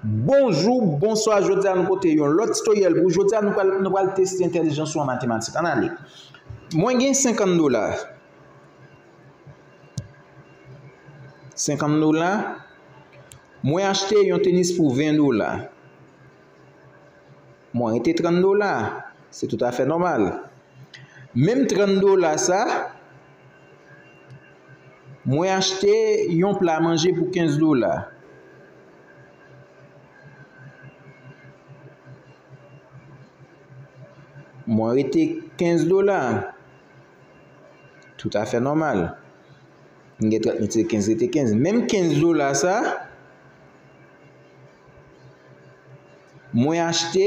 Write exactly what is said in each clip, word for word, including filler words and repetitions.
Bonjou, bonswa, jodi a nou pote yon lòt tutorial pou ou. Jodi a nou pral, nou pral teste entèlijans ou an matematik. Ann ale. Mwen gen senkant dola. Senkant dola. Mwen achte yon tenis pou ven dola. Mwen rete trant dola. Se toutafè nòmal. Menm trant dola sa, mwen achte yon pla manje pou kenz dola. Mwen rete kenz dola. Toutafè nòmal. M gen trant, m tire kenz, rete kenz. Menm kenz dola sa, mwen achte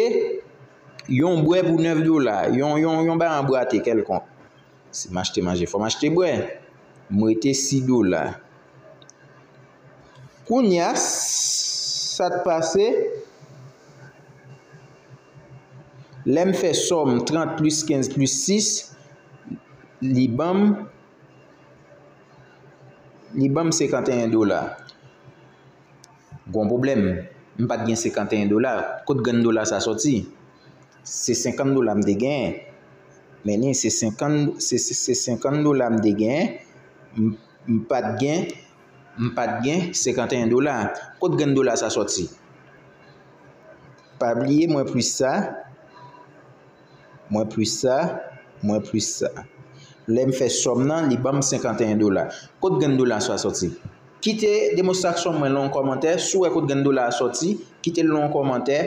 yon bwè pou nèf dola, yon, yon, yon bagay an bwate kèlkonk. Si m achte manje, fò m achte bwè. M rete sis dola. Kounye a, sa t pase, lè m fè sòm trant plis kenz plis sis, li ban m, li ban m senkanteyen dola. Gon pwoblèm. M pa t gen senkanteyen dola. Kot grenn dola sa sòti? Se senkant dola m te genyen. Men ni, se senkant, se, se, se senkant dola m te genyen. M, m pa t gen, m pa t gen senkanteyen dola. Kot grenn dola sa sòti? Pa bliye mwen plis sa. Mwen plis sa, mwen plis sa. Lè m fè sòm nan, li ban m senkanteyen dola. Kot grenn dola sa sòti? Kite demonstraksyon mwen lan yon kòmantè. Si w wè kot grenn dola a sòti, kite l lan yon kòmantè.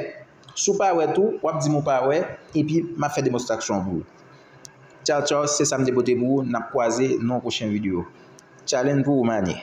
Si w pa wè tou, w ap di m ou pa wè, epi m ap fè demonstraksyon an pou ou. Tchaw, tchaw, se sa m te pote pou ou. N ap kwaze nan yon pwochen videyo. Challenge pou ou, Mane.